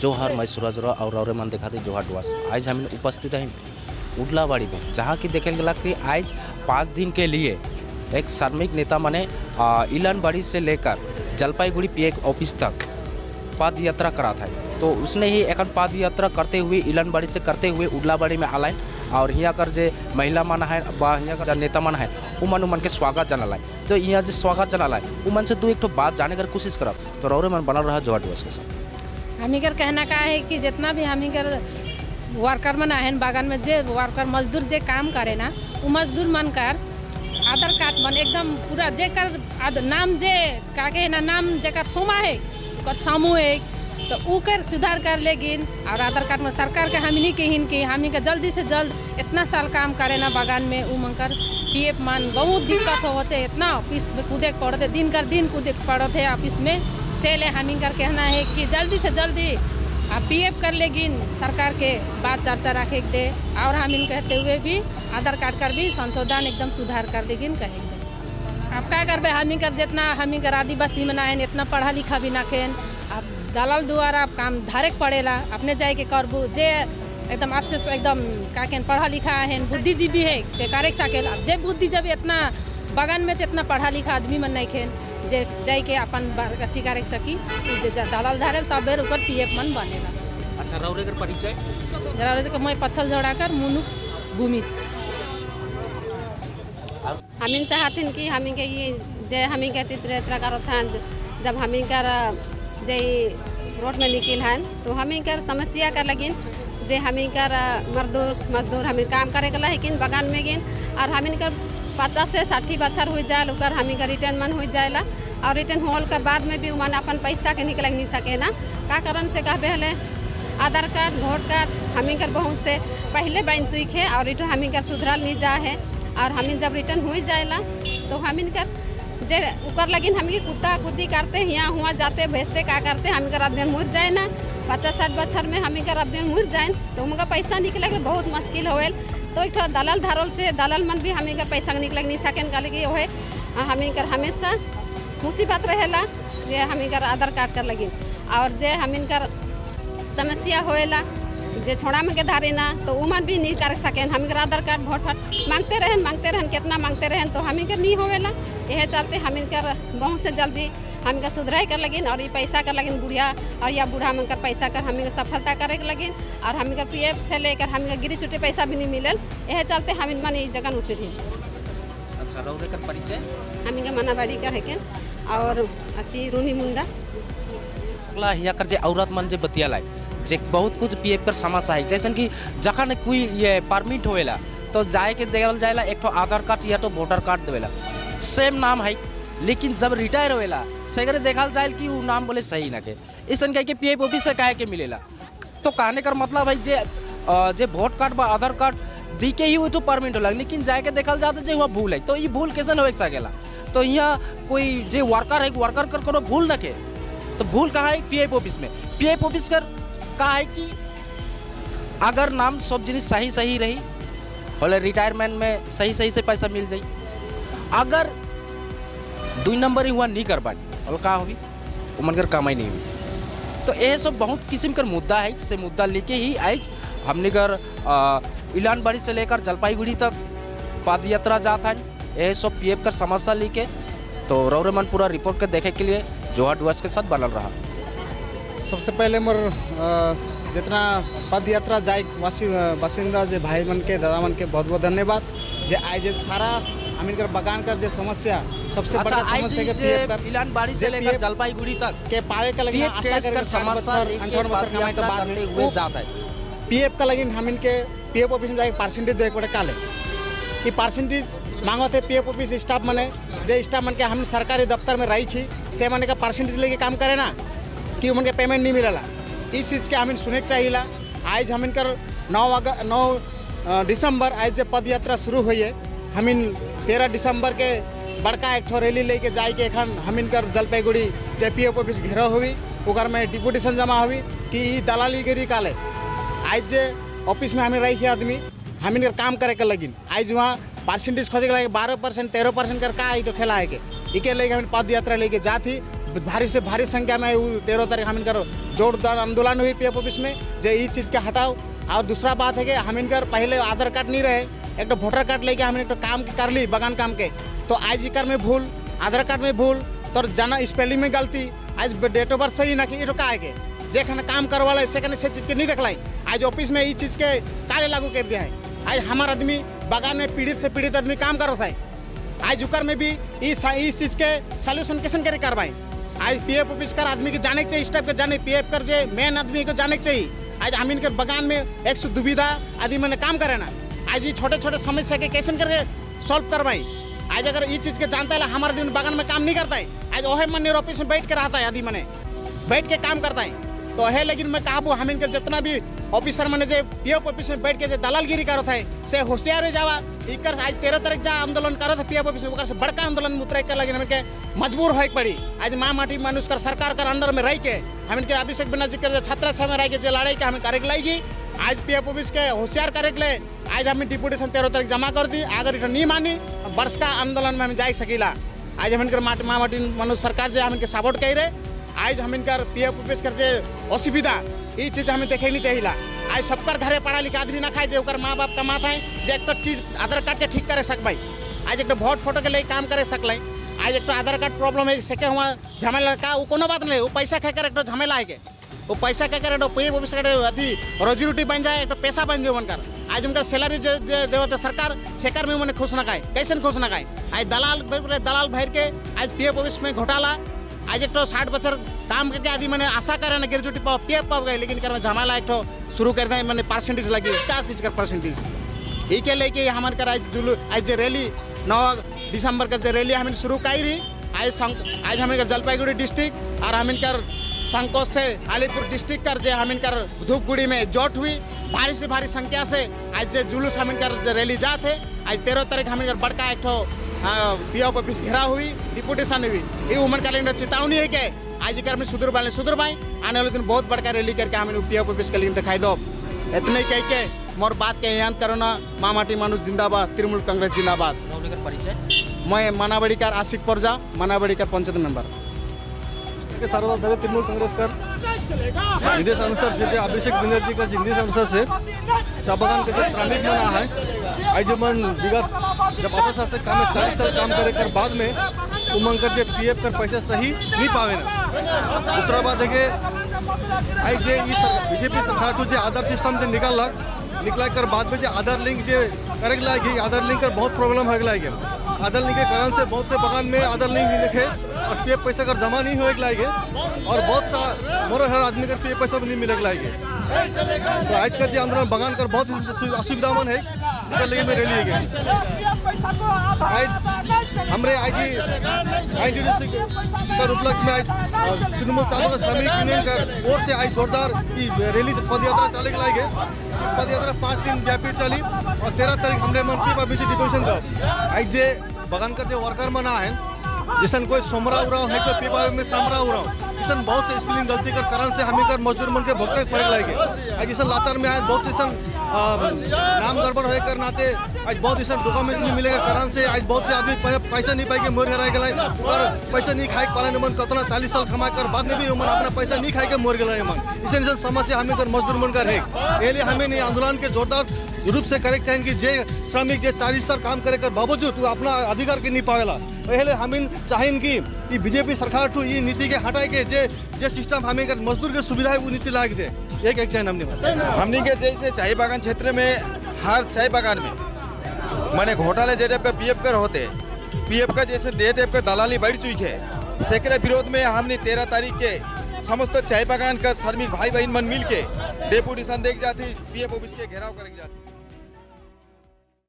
जोहार, मैं सूरज रॉय और रौरे मन दिखाते जोहार डुआस। आज हम उपस्थित हैं उडलाबाड़ी में, जहाँ की देखे गला कि आज 5 दिन के लिए एक श्रमिक नेता माने इलानबाड़ी से लेकर जलपाईगुड़ी पीएफ ऑफिस तक पद यात्रा करा था। तो उसने ही एक पद यात्रा करते हुए इलानबाड़ी से करते हुए उडलाबाड़ी में आलाइन और यहाँ कर जे महिला मन है बा यहाँ कर नेता मन है उमन उमन के स्वागत जनालाय। तो यहाँ जो स्वागत जनालाय उमन से दो एक तो बात जाने कर कोशिश करब। तो रौरे मन बनल रहा जोहार डुआस के साथ। हमी कर कहना का है कि जितना भी हमी कर वर्कर मन आए बागान में, जे वर्कर मजदूर जे काम करे ना, वो मजदूर मन कर आधार कार्ड मन एकदम पूरा जे कर नाम जे का के ना नाम जेकर सोमा है ओकर समूह है तो ऊकर सुधार कर लेगिन। और आधार कार्ड में सरकार के हमनी के हिन के हमी के जल्दी से जल्द इतना साल काम करे ना बागान में, उ मन कर पीएफ मन बहुत दिक्कत होते, इतना ऑफिस में कूदे पड़ते, दिन कर दिन कूदे पड़ते ऑफिस में। से ले हमी कर कहना है कि जल्दी से जल्दी आप पीएफ कर लेगिन, सरकार के बात चर्चा रखे दे। और हम इन कहते हुए भी आधार कार्ड कर भी संशोधन एकदम सुधार कर लेगिन कहे दे। आप क्या करबे हमी कर जितना हमी कर आदिवासी में ना है, इतना पढ़ा लिखा भी ना खेन, आप दलाल द्वारा आप काम धारे पड़ेला, अपने जाए के करबू जे एकदम अच्छे से एकदम का के पढ़ा लिखा है बुद्धिजीवी है से करे सके। अब जे बुद्धिजीवी इतना बागान में जितना पढ़ा लिखा आदमी मन नहीं खेन जे जाए के अपन अथी करे सकी, जे दलाल धारेल तब बेर ओकर पीएफ मन बनेला। अच्छा, रौरे कर परिचय? रौरे के मैं पत्थर जोड़ा कर मुनु भूमिज। हमिन चाहतिन कि हमिन के ये जे हमिन के यात्रा करत हन, जब हमिन कर जे रोड में निकल हन तो हमिन कर समस्या कर लगिन जे हमिन कर मजदूर हमिन काम करे के लेकिन बागान में गिन और हमिन कर 50 से 60 बछर हो जाए ओकर हमिन का रिटर्न मन हो जाएला। और रिटर्न होल के बाद में भी मन अपन पैसा के निकल नहीं सके ना, का कारण से कहबे हले आधार कार्ड वोट कार्ड हमिन कर बहुत से पहले बन चुके है और रिटर्न हमिन कर सुधरल नहीं जा है। और हमिन जब रिटर्न हो जाएला तो हमिन कर जे उकर लगिन हमें कुत्ता कुत्ती करते यहाँ हुआ जाते भेजते का करते हमें कर अब मुर जाए ना 50-60 बछर में हमें कर अब मुर जाए तो उनका पैसा निकले बहुत मुश्किल होल। तो एक दलाल धारोल से दलाल मन भी हमें कर पैसा निकल नहीं सकें, कहले कि वह हमें कर हमेशा मुसीबत रहेला जे हमें कर आधार कार्ड कर लगिन। और जे हमें कर समस्या होएला जे छोड़ा में के धारे ना तो उमन भी नहीं कर सकें, हमें कर आधार कार्ड वोट फाट मांगते रहन कितना मांगते रहन तो हमें कर नहीं होवेला। यह चलते हमें कर बहुत से जल्दी हमें कर सुधराई कर लगिन और ये पैसा कर लगिन बुढ़िया और या बूढ़ा मन कर पैसा कर हमें कर सफलता करे के लगिन। और हमें कर पीएफ से लेकर हमें कर गिरी चुटे पैसा भी नहीं मिलल, यह चलते हमें मन ये जगह उतरी। अच्छा, रौरे कर परिचय? हमें का मनाबाड़ी कर है और अति रूनी मुंडा। यहाँ कर जे औरत मन जे बतियाला जे बहुत कुछ पीएफ कर समस्या है, जैसे कि जखन कोई ये परमिट होएला तो जाए के देवल जाएला एक तो आधार कार्ड या तो वोटर कार्ड देवेला, सेम नाम है, लेकिन जब रिटायर होएला सगरे देखल जाए कि वो नाम बोले सही ना के ऐसा कह के पीएफ ऑफिस से काहे के मिलेला। तो कहने का मतलब है जे जे वोट कार्ड बा आधार कार्ड दी के ही वो तो परमिट होला, लेकिन जाए के देखल जाता जे वह भूल है। तो ये भूल कैसे हो सकेला? तो यहाँ कोई जे वर्कर है वर्कर कर कोनो भूल न के, तो भूल कहाँ है? पीएफ ऑफिस में। पीएफ ऑफिस कर कहा है कि अगर नाम सब जिनिस सही सही रही बोले रिटायरमेंट में सही सही से पैसा मिल जाई, अगर 2 नंबर ही हुआ नहीं कर पाए और का होगी उमन कर कमाई नहीं हुई। तो ये सब बहुत किस्म का मुद्दा है, से मुद्दा लेके ही आज हमने कर इलानबाड़ी से लेकर जलपाईगुड़ी तक पद यात्रा जाता है, ये सब पीएफ कर समस्या लेके। तो रौरे मन पूरा रिपोर्ट के देखे के लिए जोहार डुआस के साथ बनल रहा। सबसे पहले मोर जितना पद यात्रा जाए बासिंदा जे भाई मन के दादा मन के बहुत बहुत धन्यवाद जे आज जे सारा हमिन कर बागान का जे समस्या सबसे अच्छा, बड़ा समस्या के पीएफ कर इलानबाड़ी से लेकर जलपाईगुड़ी तक के पावे का लगिन आशा कर समस्या 58 बछर कमाए के बाद में हुए जाता है पीएफ का लगिन हमिन के पीएफ ऑफिस में जाके परसेंटेज दे पड़े काले ये परसेंटेज मांगते पीएफ ऑफिस स्टाफ मने जे स्टाफ मन के हम सरकारी दफ्तर में रही थी से मने का परसेंटेज लेके काम करे ना कि उनके पेमेंट नहीं मिलेला। इस चीज़ के हमें सुने चाहिए। आज हमिन कर 9 दिसंबर आज जो पद यात्रा शुरू हुई है, हमिन 13 दिसंबर के बड़का एक रैली लेके जाए के एखन हमिन कर जलपाईगुड़ी जे पीएफ ऑफिस घेराव हुई ओकर में डिपुटेशन जमा हुई कि ई दलालीगिरी काले आज जे ऑफिस में हमें रही के आदमी हमिन कर काम करे के लगिन आज वहाँ परसेंटेज खोजे के लगे 12% 13% कर का तो खेला है के इके लेके हम पद यात्रा लेके जाती भारी से भारी संख्या में 13 तारीख हम इनकर जोरदार आंदोलन हुई पीएफ ऑफिस में जे ये चीज़ के हटाओ। और दूसरा बात है कि हम इनकर पहले आधार कार्ड नहीं रहे, एक तो वोटर कार्ड लेके हम एक काम कर ली बगान काम के, तो आज इकर में भूल, आधार कार्ड में भूल, तो जाना स्पेलिंग में गलती, आज डेट ऑफ बर्थ सही ना कि ये तो का है के जेखाने काम करवाला सेखाने से चीज़ के नहीं देखलाई। आज ऑफिस में ये चीज़ के काले लागू कर दिया है। आज हमारा आदमी बगान में पीड़ित से पीड़ित आदमी काम कर रहा है, आज उकर में भी इस चीज़ के सॉल्यूशन कैसे करे कार्रवाई। आज पीएफ ऑफिस कर आदमी के जाने के चाहिए, स्टाफ के जाने, पीएफ कर जे मेन आदमी को जाने के चाहिए। आज हम इनके बगान में एक सौ दुविधा आदि मैंने काम करे ना, आज ये छोटे छोटे समस्या के कैसे करके सॉल्व करवाई। आज अगर ये चीज़ के जानता है हमारे आदमी बगान में काम नहीं करता है, आज ओहे मन ऑफिस में बैठ के रहता है, आदि मने बैठ के काम करता है तो है। लेकिन मैं कहा हम इनके जितना भी ऑफिसर मैंने जे पीएफ ऑफिस में बैठ के जो दलालगिरी करत है से होशियार हो जावा। इकर आज 13 तारीख जा आंदोलन करत है पीएफ ऑफिस में, ओकर से बड़का आंदोलन उतरे कर लगे हमके मजबूर होए पड़ी। आज माँ माटी मानुष कर सरकार कर अंडर में रह के हम इनके अभिषेक बनर्जी कर छात्रा में रह के जो लड़ाई के हमें करे लाएगी। आज पीएफ ऑफिस के होशियार करे ले आज हमें डिपुटेशन 13 तारीख जमा कर दी, अगर इटा नहीं मानी वर्ष का आंदोलन में हम जा सकीला। आज हम इनकर माँ माटी मनुष्य सरकार जो हम इनके सपोर्ट कर रहे, आज हम इनकर पीएफ ऑफिस कर जे असुविधा ये चीज़ हमें देखे नहीं चाहिए। आज सबकर घरे पढ़ा लिखा आदमी ना खाए जे ओकर माँ बाप कमाता है जे एक चीज आधार कार्ड के ठीक करे सकबाई, आज एक वोट फोटो के लिए काम करे सकलाई। आज एक आधार कार्ड प्रॉब्लम है सेके हुआ झमेला का वो कोनो बात नहीं, वो पैसा खाकर एक झमेला है के वो पैसा खाकर एक पीएफ ऑफिस अभी रोजी रोटी बन जाए, एक पैसा बन जाए उनकर। आज उनका सैलरी देवते सरकार सेकर में मैंने खुश ना खाए, कैसे खुश ना खाए। आज दलाल दलाल भर के आज पीएफ ऑफिस में घोटाला। आज एक 60 बছर काम करके आदि मैंने आशा करे ना ग्रेजुएटी पाओ पीएफ पाओ गए, लेकिन कर झमेला एक शुरू कर दें मैंने परसेंटेज लगी क्या चीज़ कर परसेंटेज ये के लेके हमारे कर आज जुलू आज जो रैली 9 दिसंबर कर जो रैली हमें शुरू करी रही। आज हमें जलपाईगुड़ी डिस्ट्रिक्ट और हम इनकर संकोच से अलीपुर डिस्ट्रिक्ट कर जो हम इनकर धूपगुड़ी में जोट हुई भारी से भारी संख्या से आज जो जुलूस हम इनकर रैली जाते। आज 13 तारीख हम इनकर बड़का एक पीएफ ऑफिस घेरा हुई डिपुटेशन हुई। ये उमन का चेतावनी है कि आज एक में सुधर पाए सुधर पाए आने वाले दिन बहुत बड़का रैली करके हमें पीएफ ऑफिस के लिए दिखाई दो। इतने कह के मोर बात के यहाँ करो ना। माँ माटी मानुष जिंदाबाद, तृणमूल कांग्रेस जिंदाबाद। परिचय मैं मानाबड़ीकार आशिक परजा, मानाबड़ीकार पंचायत मेंबर। सार्वजनिक तृणमूल कांग्रेस कर निर्देश अनुसार से अभिषेक बनर्जी का निर्देश अनुसार से चा बागान के जो श्रमिक मन है आज जो मन विगत जब 18 साल से काम है 40 साल काम करे कर बाद में उमंग कर जो पीएफ कर पैसा सही नहीं पावे ना। दूसरा बात है कि आज जे बीजेपी सरकार तो जो आधार सिस्टम जो निकला कर बाद में जो आधार लिंक जो करे लागे आधार लिंक कर बहुत प्रॉब्लम है लागे। आधार लिंक के कारण से बहुत से बागान में आधार लिंक नहीं लिखे और पीएफ पैसा कर जमा नहीं हो लागे और बहुत सा मोर हर आदमी कर पीएफ पैसा भी नहीं मिले लागे। तो आज का जो आंदोलन बागान कर बहुत असुविधा मन है लेके में रैली है। आज हमरे आज आईटीडीसी कर उपलक्ष्य में आज तृणमूल चालू श्रमिक यूनियन कर ओर से आज जोरदार रैली पदयात्रा चले लागे। पदयात्रा 5 दिन व्यापी चली और 13 तारीख हमरे मन पीएफ ऑफिस डिपुटेशन दो। आज जे बागान कर जो वर्कर मना है जिसन कोई सोमरा उराव है तो पीएफ में समरा उराव इसन बहुत से स्पेलिंग गलती कर कारण से हमें कर मजदूर मन के भुगते पड़े लागे। आज इसन लाचार में आए बहुत से इसन नाम गड़बड़ होए कर नाते आज बहुत इसन डॉक्यूमेंट्स नहीं मिलेगा कारण से आज बहुत से आदमी पैसा नहीं पाए के मर हराए गए और पैसा नहीं खाए पाले मन कतना 40 साल कमा कर बाद में भी मन अपना पैसा नहीं खाए के मर गए मन। इसन इसन समस्या हमें कर मजदूर मन कर है। ये हमें नहीं आंदोलन के जोरदार रूप से करे चाहिए कि जे श्रमिक जे 40 साल काम करे कर बावजूद वो अपना अधिकार के नहीं पावेला। पहले हम चाहें कि बीजेपी सरकार टू ये नीति के हटाए के जे जे सिस्टम हमें मजदूर के सुविधा है वो नीति लाग दे। एक एक चाहिए हमने हमनी के जैसे चाय बागान क्षेत्र में हर चाय बागान में माने घोटाले जे टाइप का पीएफ कर होते पीएफ का जैसे डे टाइप का दलाली बढ़ चुकी है सेकरे विरोध में हमने 13 तारीख के समस्त चाय बागान का श्रमिक भाई बहन मन मिल के डेपुटेशन देख जाती पीएफ ऑफिस के घेराव कर जाती।